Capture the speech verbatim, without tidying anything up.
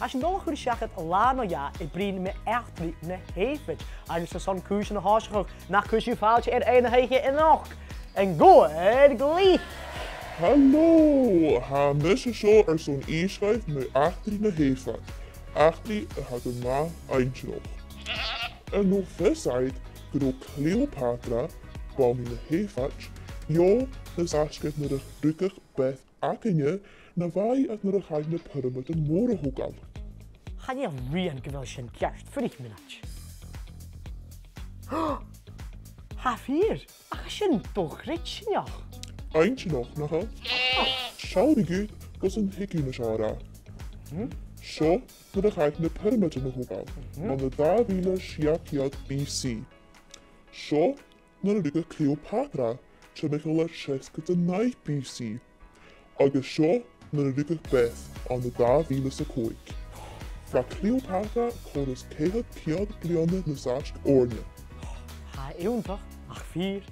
Tha sinn a' dol a chur seachad latha no dhà a' bruidhinn mu eachdraidh na h-Èipheit, agus airson cùisean a thòiseachadh, nach cuir sibh fàilte air aghaidh na h-oidhche a-nochd, an Gobhar Glic! Halò! Tha mise seo airson innse dhuibh mu eachdraidh na h-Èipheit, eachdraidh a tha gu math inntinneach. An robh fios agad gun robh Cleopatra, banrigh na h-Èipheit, beò nas fhaisge nuair a rugadh Beth againne na bha i nuair a chaidh na pioramadan mòra a thogail? Chan eil rian gu bheil sin ceart, fuirich mionaid. Tha fìor, ach tha sin do-chreidsinneach. Inntinneach, nach eil? Seallaidh mi dhut gus an tig thu na seo a ràdh. Hmm? Seo nuair a chaidh na pioramadan a thogail, Mhm. ann an dà mhìle sia ceud B C. Seo nuair a rugadh Cleopatra, timcheall air seasgad 's a naoi B C. Agus seo nuair a rugadh Beth ann an dà mhìle 's a còig. Bha Cleopatra còrr is ceithir ceud bliadhna nas fhaisge oirnne. Tha e iongantach, ach fìor.